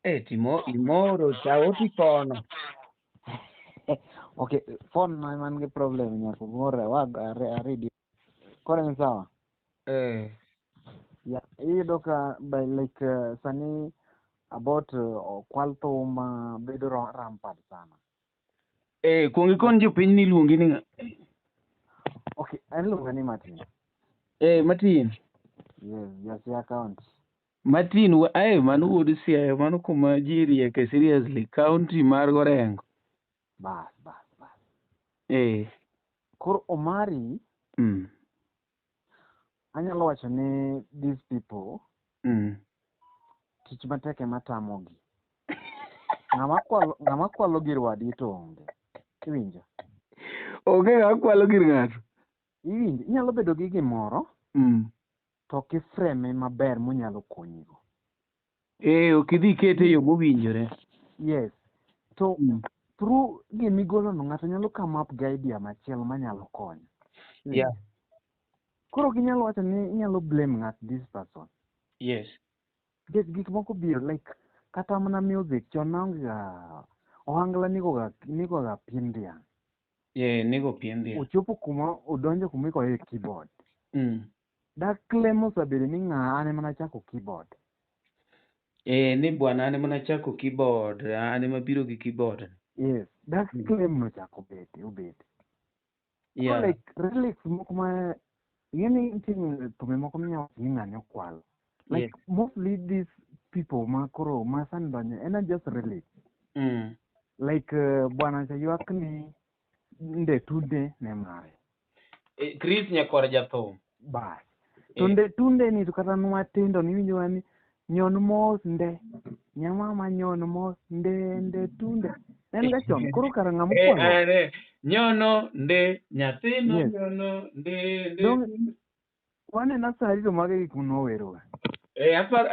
Timo imoro sauti kono. Okay, phone na man gi problem nyaka gore wag aridi. Koro en sawa. Yeah, iyudo ka by like sani about okwal thum bedo rampant sana. Kuong ikon jopiny ni iluongi ni ng'a? Okay, an iluonga ni Martin. Martin. Yes, ja Siaya County. Martin, ae mano wuod Siaya, mano kuma ji rieke seriously, county mar Gorengo. Bas, bas, bas. Koro Omari, anyalo wacho ni these people tich matek ema tamogi. Ng'ama kwalo gir wadgi to onge. Iwinjo? Onge ng'ama kwalo gir ng'ato. Iwinjo? Inyalo bedo gi gimoro to ok iframe maber monyalo konyigo. Ok idhi ikete e yo mowinjore. Yes. To through gimigolo no ng'ato nyalo come up gi idea machielo manyalo konyo. Koro ok inyal wacho ni inyalo blame ng'at this person. Nikech gik moko biro like kata mana music chon naonge ga ohangla nigo ga pien dhiang'. Nigo pien dhiang'. Ochopo kuma odonjo kuma igoye keyboard. Dak claim osebedo ni ng'a an ema nachako keyboard. Ni bwana an ema nachako keyboard, an ema biro gi keyboard. Yes, dak claim nochako bete, obet. So like relics moko ma ing'e ni nitie thumbe moko minyalo wacho ni ng'ani okwalo. Like mostly these people ma koro ma sani donjo en just relics. Like bwana cha ywak ni nde tunde ne mare. Chris Nyakwar Jathum. Bas. To nde tunde ni to kata nwatindo niwinjo ni nyon mos nde. Nyamama nyon mos nde nde tunde. En ga chon koro kara ng'ama okwalo. Nyono nde nyathino nyono nde nde. Waneno sani to mago e gik manoweroga.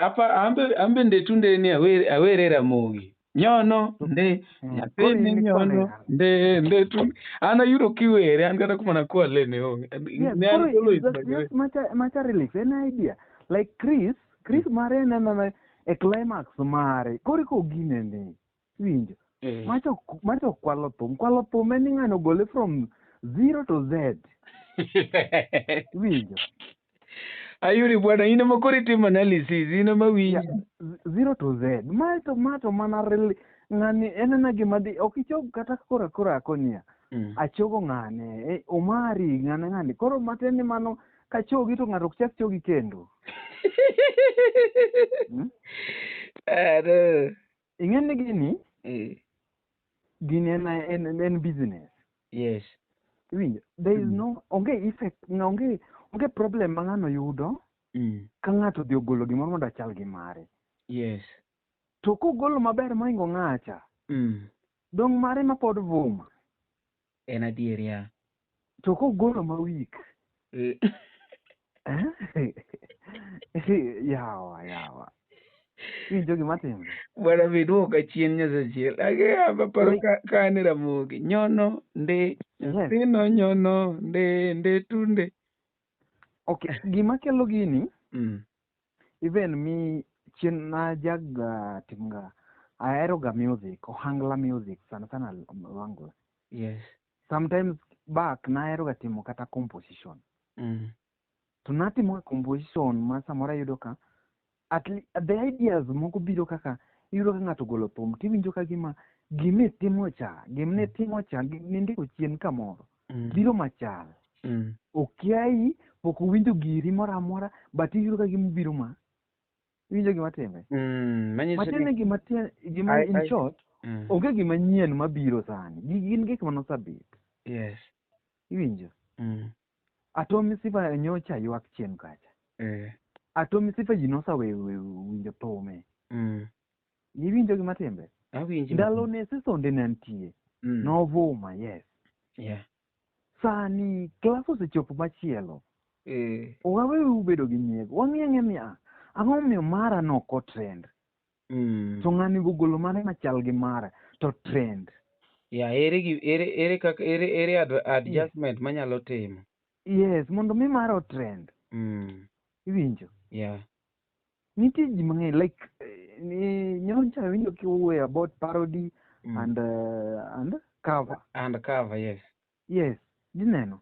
Apar ambe nde tunde ni awere Ramogi. Nyono nde nyathini nyono nde nde tunde. An ayudo kiwere an kata kuma nakwale ne onge. Ne an solo is my great. Macha relief en idea. Like Chris mare en anana e climax mare. Koro iko gine ni. Winjo. Macho kwalo thum. Kwalo thum en ni ng'ano gole from 0 to Z. Winjo. Ayuri bwana, in ema koro itimo analysis, in ema winjo. 0 to Z. Ma to mana really ng'ani en ana gima dhi ok ichog kata kora kora akonia. Achogo ng'ane, Omari ng'ane ng'ani. Koro matin ni mano kachogi to ng'ato ok chak chogi kendo. Ing'e ni gini? Gini en business. Iwinjo? There is no onge effect, onge problem ma ng'ano yudo ka ng'ato odhi ogolo gimoro mondo achal gi mare. To kogolo maber mohingo ng'acha, dong' mare ma pod vuma. En adier ya. To kogolo ma weak. Yawa. Iwinjo gima timre? Bwana be duoka chien nyasachiel. Age aparo ka an e Ramogi. Nyono nde nyathino nyono nde nde tunde. Okay, gima kelo gini, even me chien najaga timga ahero ga music, ohangla music sana sana ohangla. Sometimes back nahero ga timo kata composition. To natimo ga composition ma samoro ayudo ka at the ideas moko biro kaka iyudo ka ng'ato ogolo thum tiwinjo ka gima gimitimo cha, gimnitimo cha, nindiko chien kamoro. Biro machal. Okiayi, pok owinjo giri moro amora, but iyudo ka gima obiro ma. Iwinjo gima timre? Matiende gima gima in short, onge gima nyien mabiro sani. Gin gik manosebet. Iwinjo? Atomi Sifa nyocha ywak chien kacha. Atomi Sifa ji noseweyo winjo thume. Iwinjo gima timre? Awinjo. Ndalo ne Sisonde ne nitie. Novuma, yes. Sani klas osechopo machielo. Waweuru bedo gi nyiego. Wang'i ang'e ni ang'o momiyo mara no ok otrend. To ng'ani ogolo mare machal gi mara to trend. Yeah, ere kaka ere adjustment manyalo timo. Yes, mondo mi mara otrend. Iwinjo? Nitie ji mang'eny like Ni nyocha awinjo kiwuoyo about parody and cover. And cover, yes. Yes, gineno.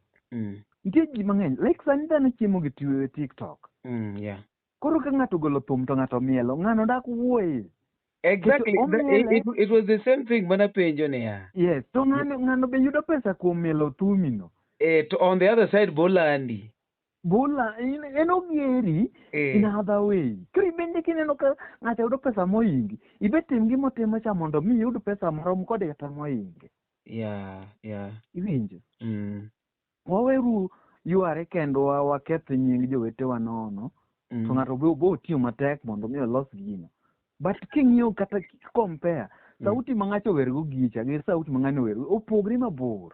Nitie ji mang'eny, like sani dhano chiemo gi TikTok. Koro ka ng'ato ogolo thum to ng'ato mielo, ng'ano dak wuoye. Exactly. It was the same thing mana penjo niya. Yes, to ng'ano be yudo pesa kuom mielo thumino. To on the other side bolandi. Bola en ogeri in other way. Koro ibende kineno ka ng'ato yudo pesa mohingi, ibe tim gima otimo cha mondo mi iyud pesa marom kode kata mohinge. Yeah. Iwinjo? Waweru yware kendo waketh nying jowetewa nono. To ng'ato be otiyo matek mondo mi olos gino. But king'iyo kata compare, sauti ma ng'ato owergo gicha gi sauti ma ng'ani owergo opogre mabor.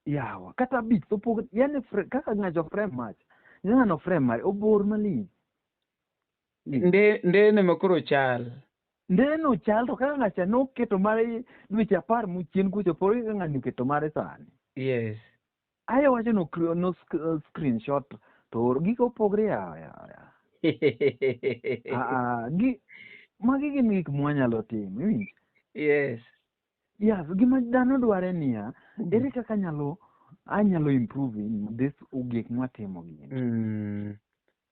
Yawa, kata beats opogre, yani kaka ng'ato frame mach, ng'ano frame mare obor malich. Ndene ma koro chal. Ndeno chal to kaka ng'acha noketo mare dweche 10 mochien kucho opogre gi kaka ng'ani oketo mare sani. Yes. Aye wacho no screenshot to gik opogre ya. Magi gin gik mwanyalo timo, iwinjo? Yes. Yes, gima dhano dware niya, ere kaka anyalo improve in this gik mwatimo gini.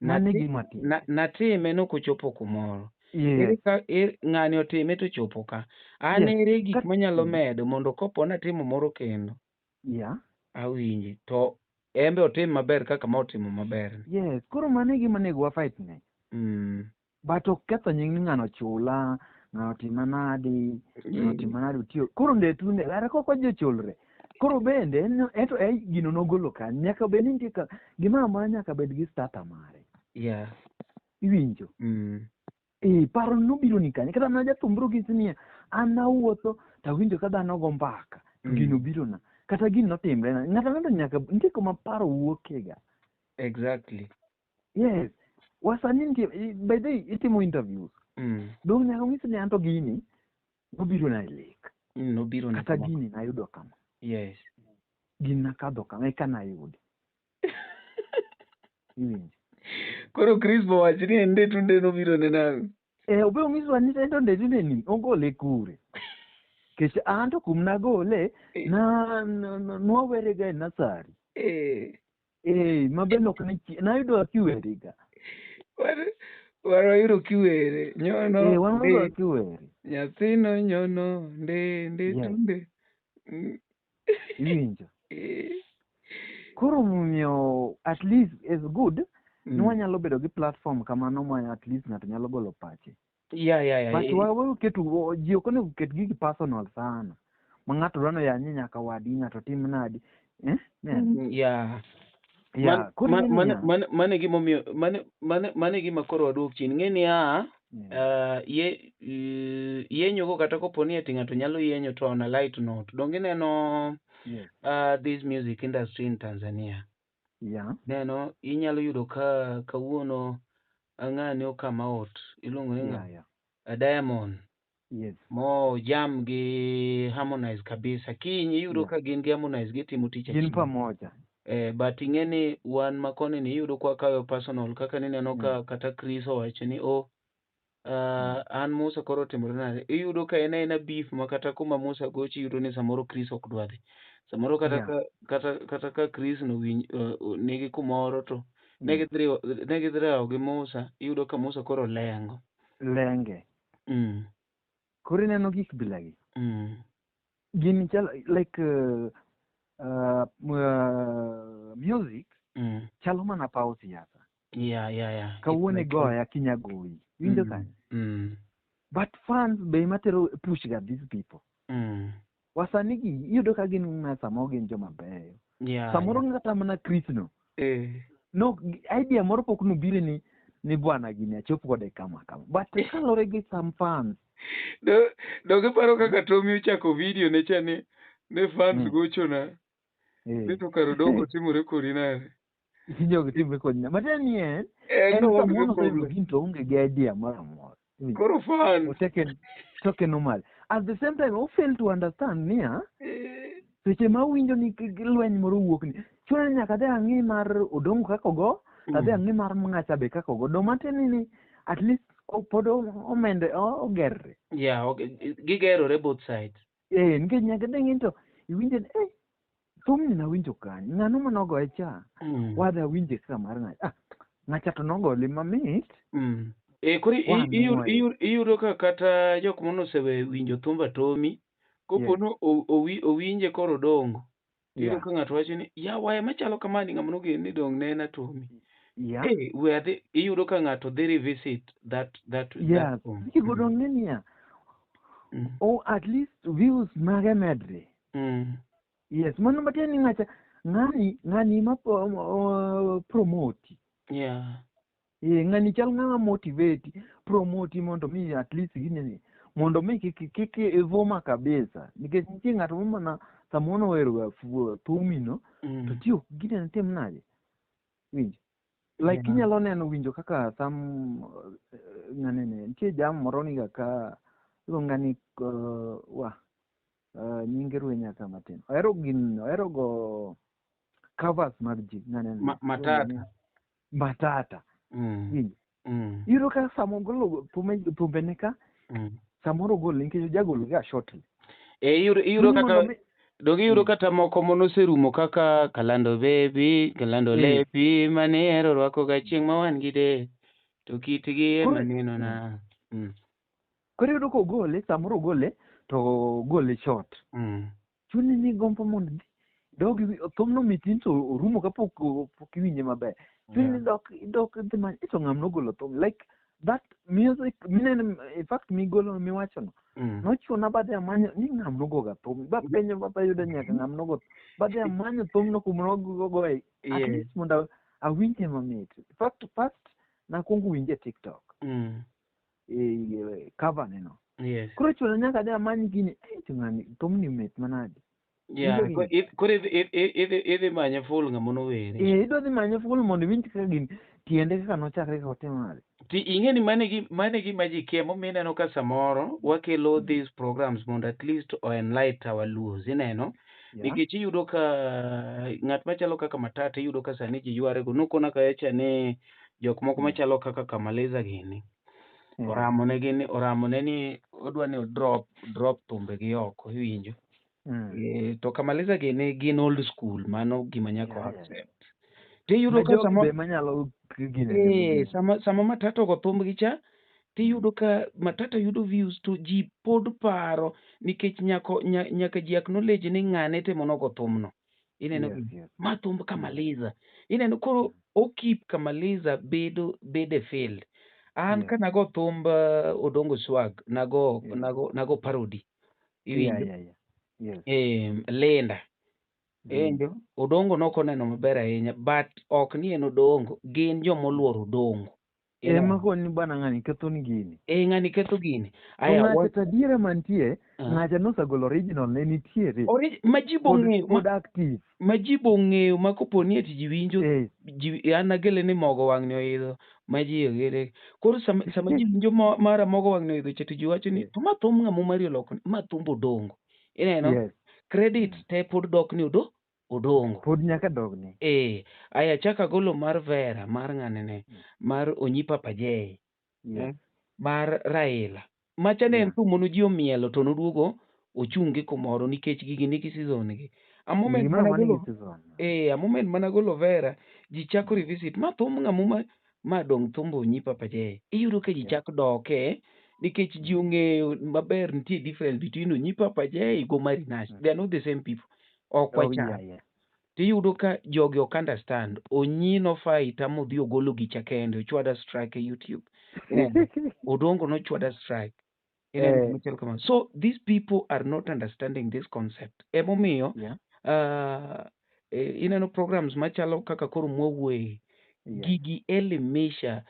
Mano e gima timo. Natime nokochopo kumoro. Yes. Ere ng'ani otime to chopo ka. An ere gik manyalo medo mondo kopo natimo moro kendo. Yeah. Awinji. To embe otim maber kaka ma otimo maber. Yes, koro mano e gima onego wa fight ne. But ok ketho nying ni ng'ano chula, ng'ano tima nadi, ng'ano tima nadi otiyo. Koro ndetunde, kata kok jochulre. Koro bende, eto gino nogolo kanyo, nyaka bed ni nitie ka, gimoro amora nyaka bed gi starter mare. Yeah. Iwinjo? Paro nobiro ni kanyo. Kata mana jathum biro nyisi niya, an nawuotho to awinjo ka dhano go mbaka, gino biro na. Kata gino notimre na. Ng'ato ang'ato nyaka, nitie kuma paro wuoke ga. Exactly. Yes. Wasani nitie, by the way, itimo interviews. Dong' nyaka onyisi ni anto gini nobiro na e lek. Nobiro na Kata kama. gini nayudo kama. Yes. Gini nakadho kama, eka nayude. Iwinjo? Koro Chris bo wach ni en ndetunde nobiro ne nang'o? Obe onyiswa ni en to ndetunde ni ogole kure. Kech an to kum nagole, nwawerega e nasari. Ma bende ok ne nayudo kiwerega. War wayudo kiwere. Nyono, Wan nde. wayudo kiwere. Nyathino nyono, nde, nde, tunde. Iwinjo? Koro omiyo at least is good, nwanyalo bedo gi platform kamano ma at least ng'ato nyalo golo pache. Yeah. But waketo, ji ok onego ket gigi personal sana. Ma ng'ato dwaro yanye nyaka wadgi, ng'ato tim nadi. Yeah. Yeah, koro ing'e niya. Mane gima omiyo, mane gima koro waduok chien. Ing'e niya, yenyo go kata kopo ni ati ng'ato nyalo yenyo to on a light note. Donge ineno, this music industry in Tanzania. Neno, inyalo yudo ka kawuono ng'ani o come out, iluongo ni ng'a? Diamond. Mo jam gi Harmonize kabisa. Kiny iyudo ka gin gi Harmonize gitimo tich Gin achiel. pamoja. But ing'e ni wan ma koni ni iyudo kwa kawe personal kaka nineno ka kata Chris owacho ni an Musa koro otimore nade. Iyudo ka en aena beef ma kata kuma Musa gochi iyudo ni samoro Chris ok dwa dhi. Samoro kata ka Chris no nigi kumoro to ne gidhi riwo gi Musa, iyudo ka Musa koro lengo. Lenge. Koro ineno gik bilagi. Gini chal like music chalo mana paw siasa. Yeah. Kawuono It's like igoya kinya goyi. Iwinjo kanyo? But fans be ema tero push ga these people. Wasanii gi iyudo ka gin ma samoro gin joma beyo. Samoro kata mana Chris no. No, idea moro pok nobiro ni bwana gini achop kode kama kama. But kaluwore gi some fans. Do giparo kaka Tommy ochako video ne cha ni ne fans gochona. Ni to kar odongo timore kodi nade? Jogo timore kodi nade? Matiende ni en, En en no samoro onge oseyudo problem. gini to oonge gi idea moro amora. Koro fans. Oteken normal. At the same time, o fail to understand niya, seche ma owinjo ni lweny moro owuok ni, chune ni nyaka adhi ang'i mar Odongo kaka ogo, adhi ang'i mar Mng'acha be kaka ogo. Do matiende ni at least Pod omende ogerre. Yeah, okay. Gigerore both sides. Eh, nikech nyaka dang' to iwinje ni thumni nawinjo kanye, ng'ano manogoye cha? Wadhi awinje kaka mar ng'acha. Ah, ng'acha to nogole mamit. Koro iyudo ka kata jok mano osewe winjo thumb Atomi, kopo no owinje koro odongo. Iyudo ka ng'ato wacho ni yawa ema chalo kamani ng'ama nogeno ni dong' ne en Atomi. We adhi, iyudo ka ng'ato dhi revisit that that thum. Gigo dong' ne niya. Oh, at least views mage medre. Yes, mano matiende ni ng'acha ng'ani ma promote. Ng'ani chal ng'ama motivate, promote mondo mi at least gini mondo mi kik ivuma kabisa. Nikech nitie ng'ato ma mana samoro ohero thumi no, to ti ok gine tim nade. Winjo. Like inyalo neno winjo kaka some ng'anene nitie jam moro niga ka iluonga ni nyinge rwenya ka matin. Ohero gin, ohero go covers mag ji ng'anene. Matata. Matata. Winjo. Iyudo ka sama ogolo thumbene ka, samoro ogolo nikech ojagolo ga shortly. Iyudo kata dong iyudo kata moko monoserumo kaka Kalando Baby, Kalando Lepi, mane ihero rwako ga chieng' ma wan gi de, to kitgi ema neno na. Koro iyudo kogole, samoro ogole, to ogole short. Chuni ni gombo mondo dog thumno mitni to orumo kapok pok iwinje maber. Chuni ni dok dhi many to ng'ama nogolo thum like that music mineno, in fact migolo miwacho no. Nochuna badhi amanyo ni ng'ama nogoga thum. Bapenjo bayudo nyaka ng'ama nogo. Badhi amanyo thumno kuma nogoye. At least mondo awinje mamit. In fact first nakwongo winje TikTok. Cover ne no. Yes. Koro chuna nyaka adhi amany gini, to ng'ani thumni mit manade. Yeah, koro idhi manye full ng'ama nowere. Idwa dhi manye full mondo iwinj kaka gini tiende kaka nochakre kaka otimo nade. Ti ing'e ni mane gima ji kia momiyo ineno ka samoro wakelo these programs mondo at least o enlight our Luos, ineno? Nikech iyudo ka ng'at machalo kaka Matata iyudo ka sani ji yware go. Nokona kacha ni jok moko machalo kaka Kamaliza gini. Oramone ni odwa ni drop thumbe gi oko, iwinjo? To Kamaliza gini gin old school, mano gima nyaka accept. Tiyudo ka sama sama Matata ogo thumbgi cha, tiyudo ka Matata yudo views to ji pod paro nikech nyaka ji acknowledge ni ng'ane temo nogo thumno. Ineno ma thumb Kamaliza. Ineno koro okip Kamaliza bedo e field. An ka nago thumb Odongo Swag, nago parody. Iwinjo? Linda. Iwinjo? Odongo nokoneno maber ahinya, but ok ni en Odongo, gin jomoluoro Odongo. Ema koni bwana ng'ani ketho ni gini. Ng'ani ketho gini. Aya, ng'acha adiera mantie, ng'acha nosegolo original ne nitiere. Majibo ng'eyo, pod active. Majibo ng'eyo ma kopo ni eti ji winjo, an agele ni mogo wang'ni oidho, ma ji ogere. Koro sama ji winjo mara mogo wang'ni oidho cha to ji wacho ni to ma thum ng'ama Mario oloko, ma thumb Odongo. Ineno? Credit te pod dok ni Odongo. Pod nyaka dogni. Aya chaka golo mar Vera, mar ng'anene, mar Onyi Papa J. Mar Raila. Macha ne en thum mano ji omielo to noduogo ochung' gi kumoro nikech gigi nigi season gi. A moment mana golo Vera, ji chako revisit. Ma thum ng'ama ma dong' thumb Onyi Papa J. Iyudo ka ji chako doke nikech ji ong'eyo maber nitie difference between Onyi Papa J go Mari Nash. They are not the same people. Ok wachal. Tiyudo ka jogi ok understand. Onyi nofight modhi ogolo gicha kende, ochwada strike e YouTube. Odongo nochwada strike. So these people are not understanding this concept. Emomiyo ineno programs machalo kaka koro mwawuoye. Gigi elimisha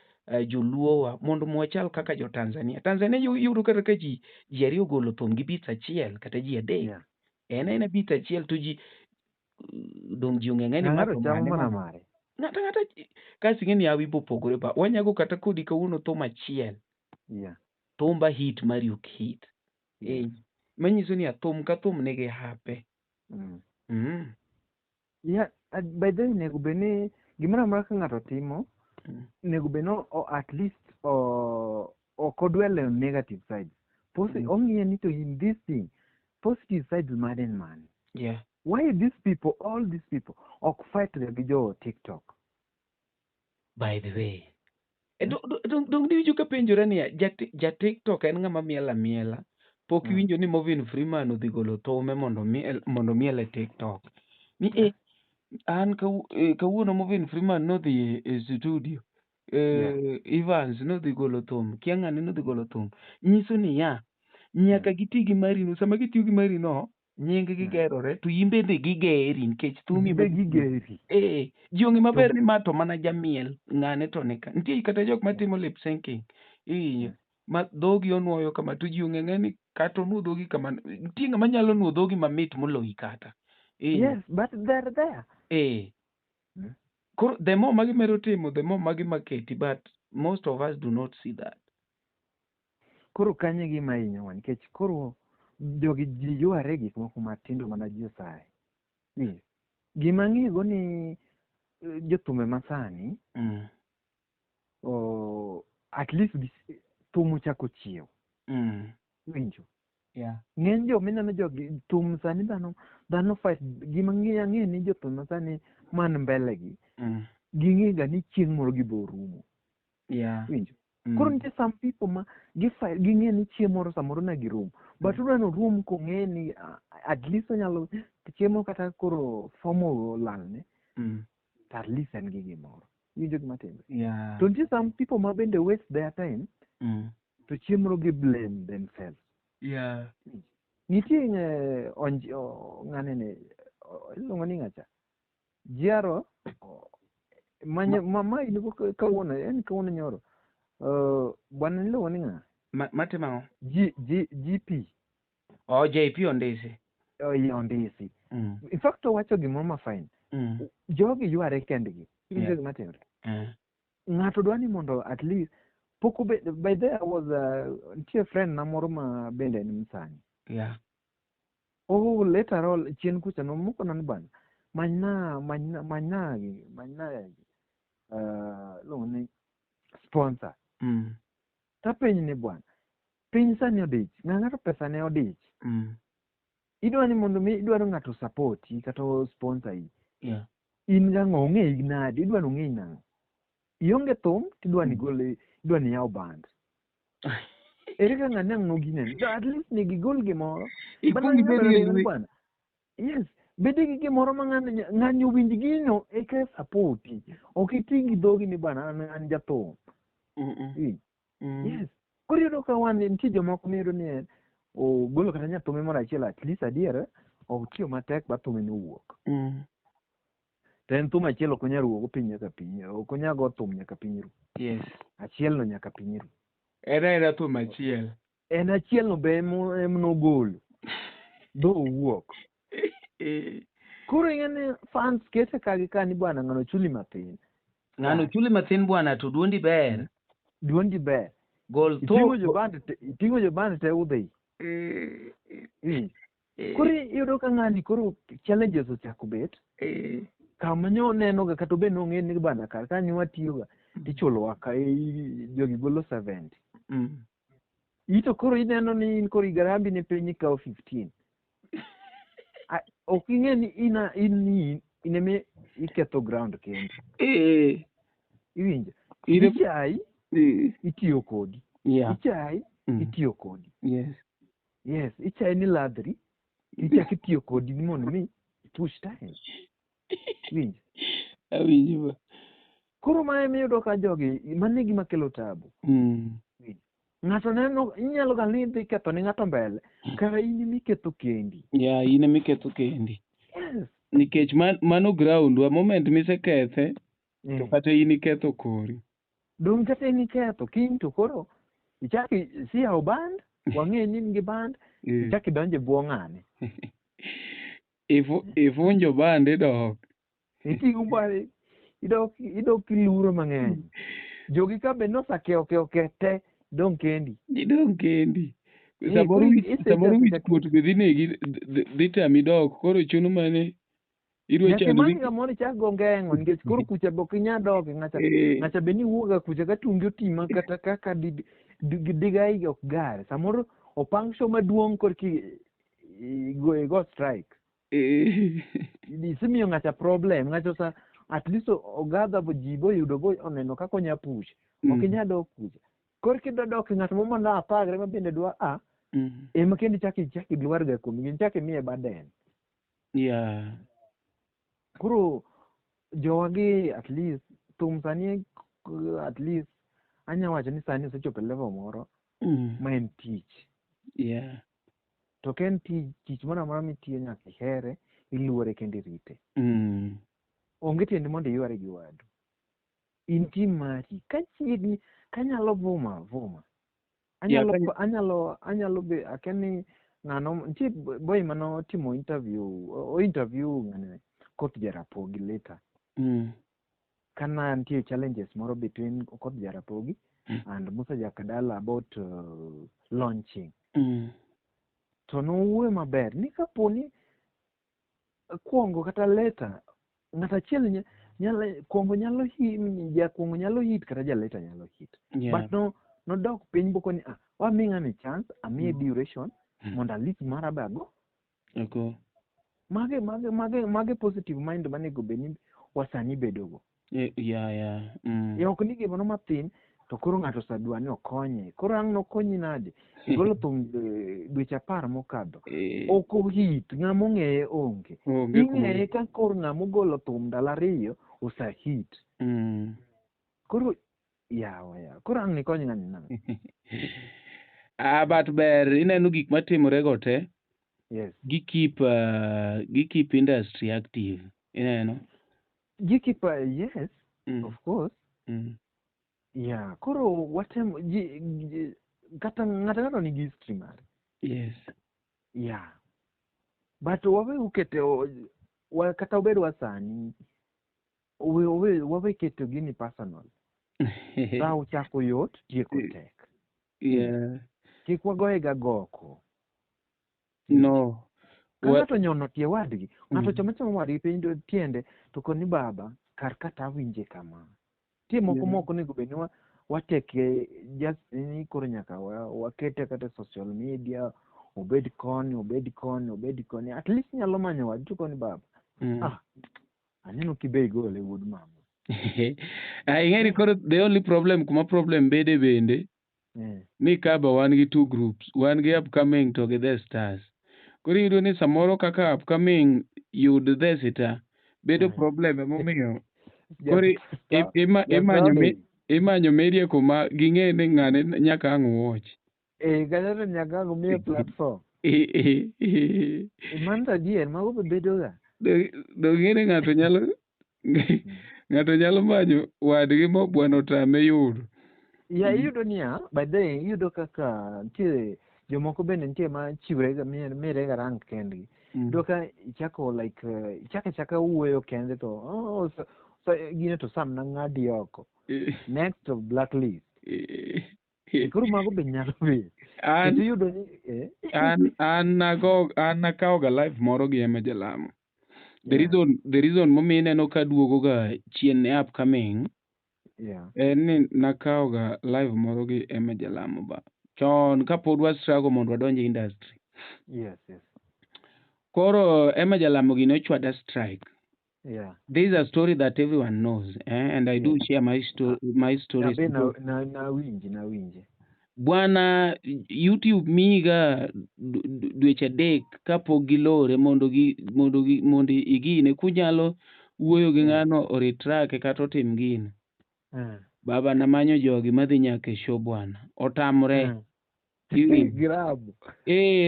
joluowa mondo mwachal kaka jo Tanzania. Tanzania iyudo kata ka ji ariyo ogolo thum gi beats achiel kata ji adek. En aena beat achiel to ji dong' ji ong'e ni ng'ato chamo mana mare. Ng'ato ang'ata kasi ing'e ni hawi bopogore ba wanyago kata kodi kawuono thum achiel. Thumba hit mari ok hit. Manyiso ni thum ka thum nigi hape. Yeah, by the way nego bed ni gimoro amora ka ng'ato timo, nego bed ni at least odwell on negative sides. Ong'iye ni to in this thing, positive sides mane en mane. Yeah. Why these people, all these people, ok fight ga gi jo TikTok? By the way. Dong diwinjo ka penjore niya, ja TikTok en ng'ama miel amiela. Pok iwinjo ni Morgan Freeman odhi golo thume mondo miel e TikTok. Ni an kawuono Morgan Freeman nodhi e studio. Evans nodhi golo thum, kia ng'ane nodhi golo thum. Nyiso niya, nyaka giti gi marino. Sama gitiyo gi marino, nying gi gerore to in bende gigeri nikech thumi Be gigeri. Ji ong'e maber ni ma to mana jamiel, ng'ane to nika. Nitie kata jok matimo lip syncing. Iwinjo? Ma dhogi onuoyo kama to ji ong'e ang'eya ni kata onuo dhogi kama, nitie ng'ama nyalo nuo dhogi mamit moloyi kata. Iwinjo? Yes, but they're there. Koro the more ma gimedo timo, the more ma gimaketi, but most of us do not see that. Koro kanyo e gima hinyowa nikech koro jogi ji yware gik moko matindo mana ji osaye. Yes. Gima ang'ego ni jothumbe masani, at least thum ochako chiew. Winjo? Yeah. Ng'eny jo mineno jogi thum sani dhano fight. Gima ang'e ni jothum masani man mbele gi, ging'e ga ni chieng' moro gibiro rumo. Yeah. Winjo? Koro nitie some people ma gi fight, ging'e ni chieng' moro samoro ne girum. But udwa ni orum kong'e ni at least onyalo chiemo kata koro fomo olalne, to at least en gi gimoro. Iwinjo gima timre? Yeah. To nitie some people ma bende waste their time, to chieng' moro gi blame themselves. Yeah. Nitie ng'ane ni, iluongo ni ng'acha? Jiaro, ma in go kawuono, en kawuono nyoro. Bwana iluongo ni ng'a? Matimo ang'o? GP. Oh, JP Ondisi. Oh, yeah, Ondisi. In fact, owacho gimoro ma fine. Jogi yware kendgi. Iwinjo gima timre? Ng'ato dwa ni mondo at least pok obed, by there was nitie friend na moro ma bende en msani. Yeah. Oh, later on chien kucha nomoko na ni bana. Manyna, manyna, manyna, manyna, iluongo ni sponsor. Tapenj ni bwana, piny sani odich, ng'ato pesa ne odich. Idwa ni mondo mi, idwaro ng'ato support kata sponsor i. Yeah. In gang'o ong'eyi nade, idwa ni ong'eyi nang'o? Ionge thum, tidwa ni gol, idwa ni yaw band. Ere kaka ng'ani ang' nogineni? To at least ni gigol gimoro. Ikuong Bana ibed ng'ano gi ni lwe- bwana. Yes, bed gi gimoro ma ng'ani owinj gino eka support-i. Ok iti gi dhogi ni bwana an jathum. Yes. Koro iyudo ka wan nitie jomoko miyudo ni en ogolo kata nyathume moro achiel at least adier otiyo matek ba thume nowuok. To en thum achiel ok onyal wuok piny nyaka piny, ok onyal go thum nyaka piny ru. Yes. Achiel no nyaka piny ru. En aena thum achiel. En achiel no be em nogolo. Dho owuok. Koro ing'e ni fans kete ka gi ka ni bwana ng'ano chuli mathin. Ng'ano chuli mathin bwana to duondi ber. Duondi ber. Gol Iting'o thum. jo band te, iting'o jo band te udhi. Koro iyudo ka ng'ani koro challenges ochako bet. Kama nyo neno ga kata obed ni ong'e ni bana kar kanyo watiyoga tichulowa ka jogi golo 70. Ito koro ineno ni in koro igarambi ni piny ikawo 15. Ok ing'e ni in in ema iketho ground kendi. Iwinjo? Ichai, itiyo kodi. Yeah. Ichai, itiyo kodi. Yes. Yes, ichai ni ladhri, ichak itiyo kodi ni mondo mi push time. Iwinjo? Awinjo ba. Koro ma ema iyudo ka jogi, mano e gima kelo tabu. Ng'ato neno, inyalo ga ni idhi ketho ne ng'ato mbele, kara in ema iketho kendi. Yeah, in ema iketho kendi. Yes. Nikech mano ground wa, moment misekethe, to kata in iketho kori. Dong' kata in iketho, kiny to koro ichak isiyawo band, wang'e ni in gi band, ichak idonjo e bwo ng'ane. Ifunjo band idok. Iting'o band, idok kiluro mang'eny. Jogi ka be nosakewo kewo ke te, idong' kendi. Idong' kendi. Samoro wich kuot be dhi negi, dhi tami dok, koro chuno mane idwa Nyaka chando imany ni kamoro ichak go ngeng'o, nikech koro kucha be ok inyal dok, ng'acha be ni wuoga kucha ka tunge otima kata kaka Digai ok gar. Samoro opang show maduong' korki igo strike. Isemiyo ng'acha problem. Ng'acha sa at least ogadha bo ji boyudo bo oneno kaka onya push. Ok inyal dok kucha. Korki idwa dok ng'at moro mano apagre ma bende dwa a ema kendo ichak ichak ilwar ga kuom ichak imiye burden. Koro jowagi at least thum sani at least anya wacho ni sani osechopo e level moro ma en tich. To ka en tich, tich moro amora mitiyo nyaka ihere, iluore kendo irite. Onge tiende mondo iyware gi wadu. In tim mari ka chiegni kanyalo vuma vuma. Anyalo anyalo anyalo be akia ni ng'ano nitie boy manotimo interview o interview ng'ane Koth Jarapogi later. Kana nitie challenges moro between Okoth Jarapogi and Musa Jakadala about launching. To nowuoyo maber ni kaponi kuongo kata later ng'at achiel nyalo kuongo nyalo hit jakuongo nyalo hit kata jaleta nyalo hit. But no nodok piny bokoni ah wami ng'ani chance amiye duration mondo at least mara be ago. Okay. Mage mage mage mage positive mind manego bed ni wasani bedogo. E ok ni gimoro mathin to koro ng'ato osedwa ni okonye. Koro ang' nokonyi nade? Igolo thum dweche 10 mokadho. Ok ohit, ng'ama ong'eye onge. Ing'eye ka koro ng'ama ogolo thum ndalo 2 osehit. Koro yawa yawa. Koro ang' nikony ng'ani nade? Ah, but ber ineno gik matimore go te. Yes. Gi keep industry active. Ineno? Gi keep yes, of course. Yeah, koro watem ji kata ng'ato ng'ato nigi history mare. Yes. Yeah. But wawe ukete kata obed wasani wawe keto gini personal. Dhaw chako yot, tieko tek. Yeah. Kik wagoye ga goko. No. Ka ng'ato nyono tie wadgi, ng'ato chamo chamo wadgi piny to tiende to koni baba kar kata awinje kama. Tie moko moko onego bed ni wateke just ni koro nyaka wakete kata social media obed koni obed koni obed koni at least nyalo manyo wadu to koni baba. Ah, aneno kibe igole wuod mama. Ing'eni koro the only problem kuma problem bede bende ni kaba wan gi two groups, wan gi upcoming to gi the stars. Koro iyudo ni samoro kaka upcoming yud the star bedo problem emomiyo koro imanyo media kuma ging'e ni ng'ane nyaka ang' watch. Kata to nyaka ang' miye platform. Mano to adier, mago be bedo ga. Dong ing'e ni ng'ato nyalo ng'ato nyalo manyo wadgi ma bwana otame yudo. Ya iyudo niya, by the way, iyudo kaka nitie jomoko bende nitie ma chiwre ga mire ga rank kendgi. Iyudo ka ichako like ichako achaka wuoyo kende to oh, so, gine to sam nang'adi oko. Next of blacklist. Koro mago be nyalo bet. An iyudo ni an nago an nakawo ga live moro gi Emma Jalamo. The reason momiyo ineno ka duogo ga chien ne upcoming en ni nakawo ga live moro gi Emma Jalamo ba. Chon kapod wa struggle mondo wadonj e industry. Yes, yes. Koro Emma Jalamo gini ochwada strike. Yeah. This is a story that everyone knows, and I do share my my stories. Yeah, na winji. Bwana YouTube miga dweche 3 kapok gilore mondo igine kunyalo wuoyo gi ng'ano o retract kata otim gino. Baba namanyo jogi madhi nyaka e show bwana. Otamre. Grab.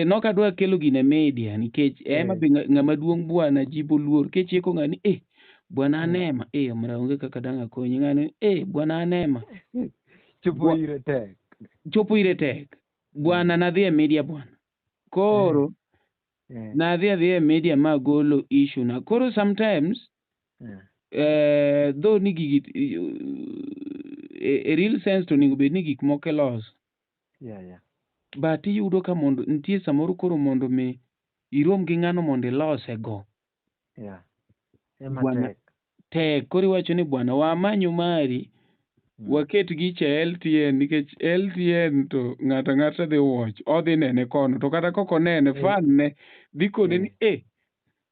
Nokadwa kelo gine media nikech ema be ng'ama duong' bwana ji boluor kichiko ng'ani bwana anema omera onge kaka dang' akonyi ng'ani bwana anema. Chopo ire tek. Chopo ire tek. Bwana nadhi e media bwana. Koro nadhi adhi e media ma golo issue na. Koro sometimes though ni gigi e real sense to onego bed ni gik moko iloso. Yeah, yeah. But iyudo ka mondo nitie samoro koro mondo mi irom gi ng'ano mondo ilose go. Yeah. Ema tek. Tek. Koro iwacho ni bwana wamanyo mari. Waket gicha e LTN nikech LTN to ng'ato ang'ata dhi watch, odhi nene kono to kata kok onene fan ne dhi kone ni eh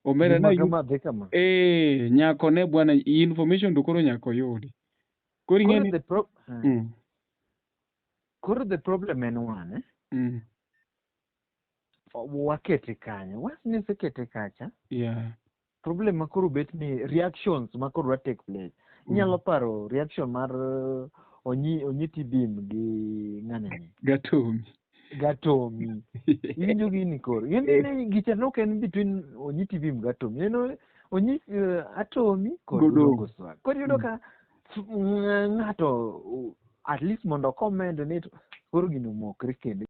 omera Gima na kama dhi kama. eh nyako ne bwana information to koro nyaka oyudi. Koro ing'e Koro ni the pro Koro the problem en wan, eh? Wakete kanyo. Once ni osekete kacha, problem ma koro bet ni reactions ma koro dwa take place. Inyalo paro reaction mar Onyi Tibim gi ng'ane ni. Gatomi. Gatomi. Iwinjo gini koro. Ing'e ni gicha ne ok en between Onyi Tibim Gatomi. En Onyi Atomi kod Godongo. Odongo Swag. Koro iyudo ka ng'ato at least mondo comment ni to koro gino omokre kendo.